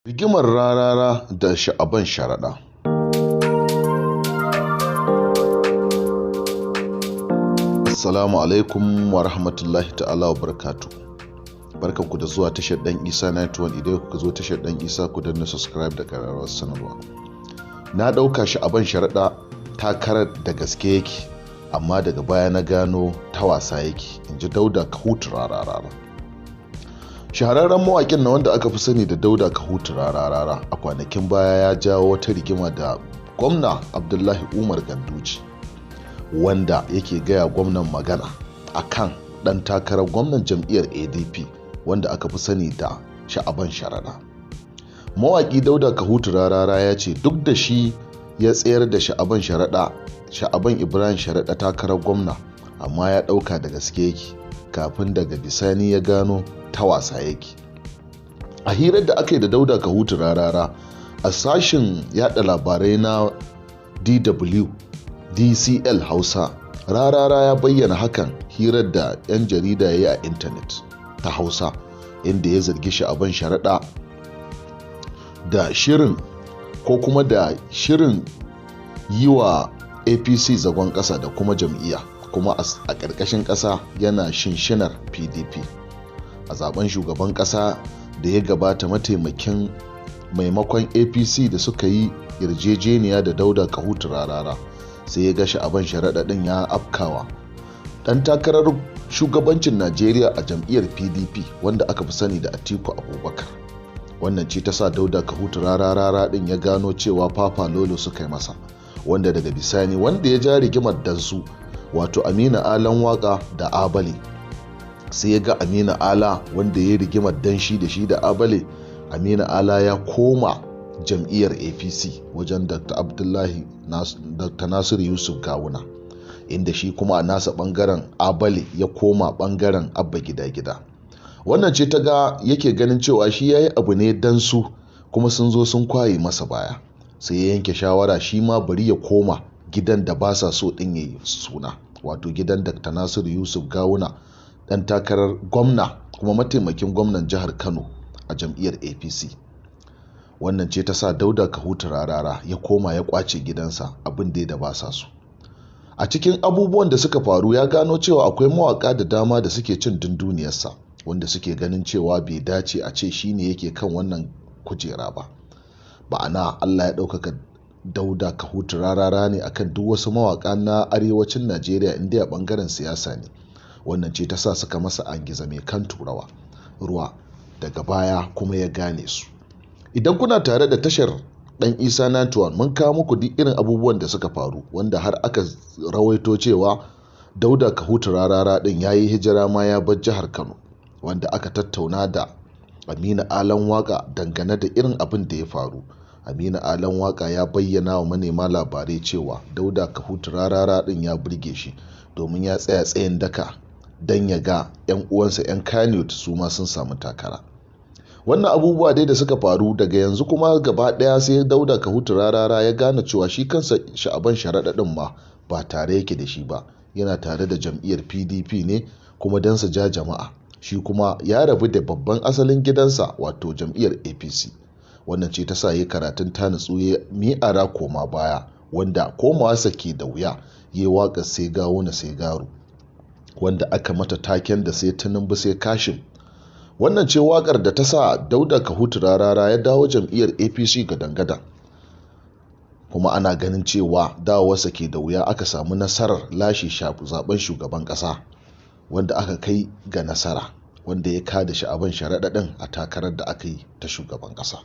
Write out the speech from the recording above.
Rigimar Rarara da Sha'aban Sharaɗa. Assalamu alaikum wa rahmatullahi ta'ala wa barakatu. Barkanku da zuwa tashar Dan Isa 91. Idan kuka zo tashar Dan Isa, ku danna subscribe da ƙararrawar sanarwa. Na ɗauka Sha'aban Sharaɗa takarar da gaske yake, amma daga baya na gano ta wasa yake, in ji Dauda Kahutu Rarara. Shahararren mawaƙin na wanda aka fi sani da Dauda Kahutu Rarara, a kwanakin baya ya jawo wata rigima da gwamna Abdullahi Umar Ganduje, wanda yake gaya gwamnan magana akan ɗan takarar gwamnan jam'iyyar ADP wanda aka fi sani da Sha'aban Sharaɗa. Mawaƙi Dauda Kahutu Rarara ya ce duk da shi ya tsayar da Sha'aban Sharaɗa, Sha'aban Ibrahim Sharaɗa, takarar gwamna, amma ya ɗauka da gaske yake, kafin daga bisani ya gano ta wasa yake. A hirar da aka yi da Dauda Kahutu Rarara a sashen yada labarai na DW DCL Hausa, Rarara ya bayyana hakan hirar da 'yan jarida ya yi a intanet ta Hausa, inda ya zargi Sha'aban Sharaɗa da shirin ko kuma da shirin yi wa APC zagon ƙasa da kuma jam'iyya, kuma a ƙarƙashin ƙasa yana shinshinar PDP. A zaben shugaban ƙasa da ya gabata, mataimakin maimakon APC da suka yi yarjejeniya da Dauda Kahutu Rarara, sai ya ga Sha'aban Sharaɗa ɗin ya afkawa ɗan takarar shugabancin Najeriya a jam'iyyar PDP wanda aka fi sani da Atiku Abubakar. Wannan ce ta sa Dauda Kahutu Rarara ɗin ya gano cewa fafa lolo suka yi masa, wanda daga bisani wanda ya ja rigimar dansu, wato Aminu Alan Waka da Abale, sai ya ga Aminu Ala wanda ya yi rigimar danshi da shi da Abale, Aminu Ala ya koma jam'iyyar APC wajen Dr. Abdullahi, Dr. Nasiru Yusuf Gawuna, inda shi kuma a nasa bangaren Abale ya koma bangaren Abba Gida Gida. Wannan ce ta ga yake ganin cewa shi ya yi abu ne dan su, kuma sun zo sun kwaye masa baya. Sai ya yanke shawara shi ma bari ya koma gidan da ba sa so din yayi suna, wato gidan Dr. Nasiru Yusuf Gawuna, dan takarar gwamna kuma mataimakin gwamnan jihar Kano a jam'iyyar APC. Wannan ce ta sa Dauda Kahutu Rarara ya koma ya kwace gidansa, abin da ba sa so. A cikin abubuwan da suka faru, ya gano cewa akwai mawaka da dama da suke cin dunduniyarsa, wanda suke ganin cewa bai dace a ce shine yake kan wannan kujera ba. Ma'ana, Allah ya ɗaukaka Dauda Kahutu Rarara ne akan duk wasu mawaka na arewacin Najeriya, inda a bangaren siyasa ne. Wannan ce ta sa suka masa angiza mai kan turawa ruwa, daga baya kuma ya gane su. Idan kuna tare da tashar Dan Isa 91, mun kawo muku duk irin abubuwan da suka faru, wanda har aka rawaito cewa Dauda Kahutu Rarara din ya yi hijira ma, ya bar jihar Kano, wanda aka tattauna da Aminu Alan Waka dangane da irin abin da ya faru. Aminu Alan Waka ya bayyana wa manema labarai cewa Dauda Kahutu Rarara din ya burge shi, domin ya tsaya tsayin daka don ya ga 'yan uwansa 'yan Kannywood su ma sun samu takara. Wannan abubuwa dai da suka faru, daga yanzu kuma gaba daya sai Dauda Kahutu Rarara ya gane cewa shi kansa Sha'aban Sharaɗa din ma ba tare yake da shi ba, yana tare da jam'iyyar PDP ne kuma don su ja jama'a. Shi kuma ya rabu da babban asalin gidansa, wato jam'iyyar APC. Wannan ce ta sa yi karatun ta nutsu, ya mi'ara koma baya, wanda komawarsa ke da wuya, ya waƙar "Sai Gawuna sai Garo", wanda aka mata taken da "Sai Tinubu sai Kashim". Wannan ce wakar da ta sa Dauda Kahutu Rarara ya dawo jam'iyyar APC gadan-gadan, kuma ana ganin cewa dawowarsa ke da wuya aka samu nasarar lashe zaben shugaban kasa, wanda aka kai ga nasara, wanda ya kada Sha'aban Sharaɗa ɗin a takarar da aka yi ta shugaban kasa.